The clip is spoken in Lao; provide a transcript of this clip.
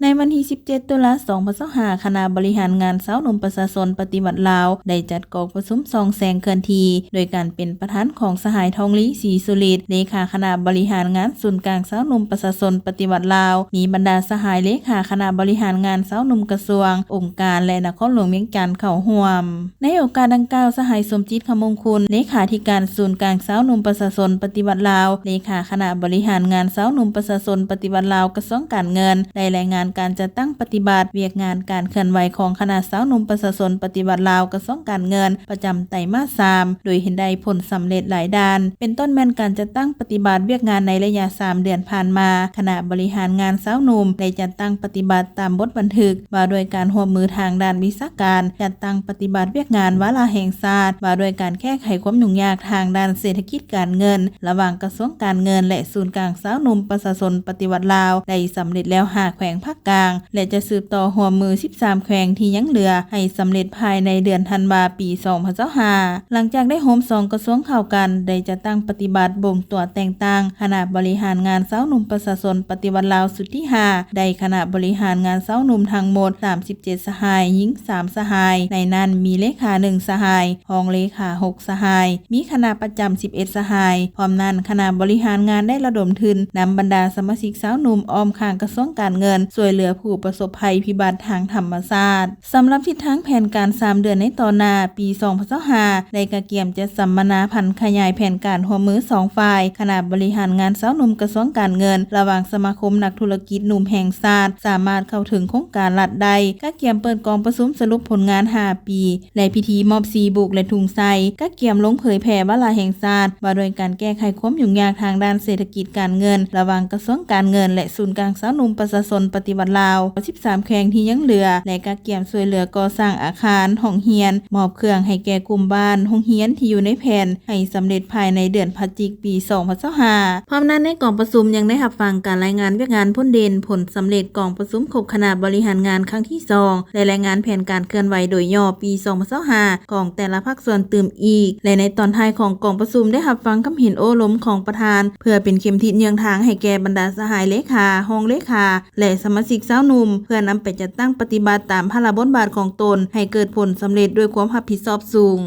ໃນວັນທີສິບເຈັດ ຕຸລາ ສອງພັນຊາວຫ້າ ຄະນະບໍລິຫານງານຊາວໜຸ່ມປະຊາຊົນປະຕິວັດລາວ ໄດ້ຈັດກອງປະຊຸມສ່ອງແສງເຄື່ອນທີ່ ໂດຍການເປັນປະທານຂອງສະຫາຍ ທອງລີ ສີສຸລິດ ເລຂາຄະນະບໍລິຫານງານສູນກາງຊາວໜຸ່ມປະຊາຊົນປະຕິວັດລາວ, ມີບັນດາສະຫາຍເລຂາຄະນະບໍລິຫານງານຊາວໜຸ່ມກະຊວງ, ອົງການ ແລະ ນະຄອນຫຼວງວຽງຈັນເຂົ້າຮ່ວມ. ໃນໂອກາດດັ່ງກ່າວ, ສະຫາຍ ສົມຈິດ ຄຳມົງຄຸນ ເລຂາທິການສູນກາງຊາວໜຸ່ມປະຊາຊົນປະຕິວັດລາວ, ເລຂາຄະນະບໍລິຫານງານຊາວໜຸ່ມປະຊາຊົນປະຕິວັດລາວ ກະຊວງການເງິນ ໄດ້ລາຍງານການຈັດຕັ້ງປະຕິບັດວຽກງານການເຄື່ອນໄຫວຂອງຄະນະຊາວໜຸ່ມປະຊາຊົນປະຕິວັດລາວ ກະຊວງການເງິນ ປະຈຳໄຕມາດສາມ ໂດຍເຫັນໄດ້ຜົນສຳເລັດຫຼາຍດ້ານ ເປັນຕົ້ນແມ່ນການຈັດຕັ້ງປະຕິບັດວຽກງານໃນໄລຍະສາມເດືອນຜ່ານມາ, ຄະນະບໍລິຫານງານຊາວໜຸ່ມໄດ້ຈັດຕັ້ງປະຕິບັດຕາມບົດບັນທຶກວ່າດ້ວຍການຮ່ວມມືທາງດ້ານວິຊາການ, ຈັດຕັ້ງປະຕິບັດວຽກງານວາລະແຫ່ງຊາດ ວ່າດ້ວຍການແກ້ໄຂຄວາມຫຍຸ້ງຍາກທາງດ້ານເສດຖະກິດການເງິນ ລະຫວ່າງກະຊວງການເງິນ ແລະ ສູນກາງຊາວໜຸ່ມປະຊາຊົນປະຕິວັດລາວ ໄດ້ສຳເລັດແລ້ວຫ້າແຂວງພາກກາງ ແລະ ຈະສືບຕໍ່ຮ່ວມມືສິບສາມແຂວງທີ່ຍັງເຫຼືອໃຫ້ສຳເລັດພາຍໃນເດືອນທັນວາ ປີສອງພັນຊາວຫ້າ. ຫຼັງຈາກໄດ້ໂຮມສອງກະຊວງເຂົ້າກັນ, ໄດ້ຈັດຕັ້ງປະຕິບັດບົ່ງຕົວແຕ່ງຕັ້ງຄະນະບໍລິຫານງານຊາວໜຸ່ມປະຊາຊົນປະຕິວັດລາວຊຸດທີຫ້າ ໄດ້ຄະນະບໍລິຫານງານຊາວໜຸ່ມທັງໝົດສາມສິບເຈັດສະຫາຍ, ຍິງສາມສະຫາຍ, ໃນນັ້ນມີເລຂາໜຶ່ງສະຫາຍ, ຮອງເລຂາຫົກສະຫາຍ, ມີຄະນະປະຈຳສິບເອັດສະຫາຍ. ພ້ອມນັ້ນ, ຄະນະບໍລິຫານງານໄດ້ລະດົມທຶນນຳບັນດາສະມາຊິກຊາວໜຸ່ມອ້ອມຂ້າງກະຊວງການເງິນ ຊ່ວຍເຫຼືອຜູ້ປະສົບໄພພິບັດທາງທຳມະຊາດ. ສຳລັບທິດທາງແຜນການສາມເດືອນໃນຕໍ່ໜ້າ, ປີສອງພັນຊາວຫ້າ ໄດ້ກະກຽມຈັດສຳມະນາຜັນຂະຫຍາຍແຜນການຮ່ວມມືສອງຝ່າຍ, ຄະນະບໍລິຫານງານຊາວໜຸ່ມກະຊວງການເງິນ, ລະຫວ່າງສະມາຄົມນັກທຸລະກິດໜຸ່ມແຫ່ງຊາດ ສາມາດເຂົ້າເຖິງໂຄງການລັດໄດ້, ກະກຽມເປີດກອງປະຊຸມສະຫຼຸບຜົນງານຫ້າປີ ແລະ ພິທີມອບສີບຸກ ແລະ ທຸງໄຊ, ກະກຽມລົງເຜີຍແຜ່ວາລະແຫ່ງຊາດ ວ່າດ້ວຍການແກ້ໄຂຄວາມຫຍຸ້ງຍາກທາງດ້ານເສດຖະກິດການເງິນ ລະຫວ່າງກະຊວງການເງິນ ແລະ ສູນກາງຊາວໜຸ່ມປະຊາຊົນປະຕິວັດລາວ ສິບສາມແຂວງທີ່ຍັງເຫຼືອ ແລະ ກະກຽມຊ່ວຍເຫຼືອກໍ່ສ້າງອາຄານໂຮງຮຽນ, ມອບເຄື່ອງໃຫ້ແກ່ກຸ່ມບ້ານ, ໂຮງຮຽນທີ່ຢູ່ໃນແຜນ ໃຫ້ສຳເລັດພາຍໃນເດືອນພະຈິກ ປີສອງພັນຊາວຫ້າ. ພ້ອມນັ້ນໃນກອງປະຊຸມຍັງໄດ້ຮັບຟັງການລາຍງານວຽກງານພົ້ນເດັ່ນ, ຜົນສຳເລັດກອງປະຊຸມຄົບຄະນະບໍລິຫານງານຄັ້ງທີສອງ ແລະ ລາຍງານແຜນການເຄື່ອນໄຫວໂດຍຫຍໍ້ປີສອງພັນຊາວຫ້າ ຂອງແຕ່ລະພາກສ່ວນຕື່ມອີກ ແລະ ໃນຕອນທ້າຍຂອງກອງປະຊຸມໄດ້ຮັບຟັງຄຳເຫັນໂອ້ລົມຂອງປະທານ ເພື່ອເປັນເຂັມທິດເຍືອງທາງໃຫ້ແກ່ບັນດາສະຫາຍເລຂາ, ຮອງເລຂາ ແລະ ສະມາຊິກຊາວໜຸ່ມ ເພື່ອນຳໄປຈັດຕັ້ງປະຕິບັດຕາມພາລະບົດບາດຂອງຕົນ ໃຫ້ເກີດຜົນສຳເລັດດ້ວຍຄວາມຮັບຜິດຊອບສູງ.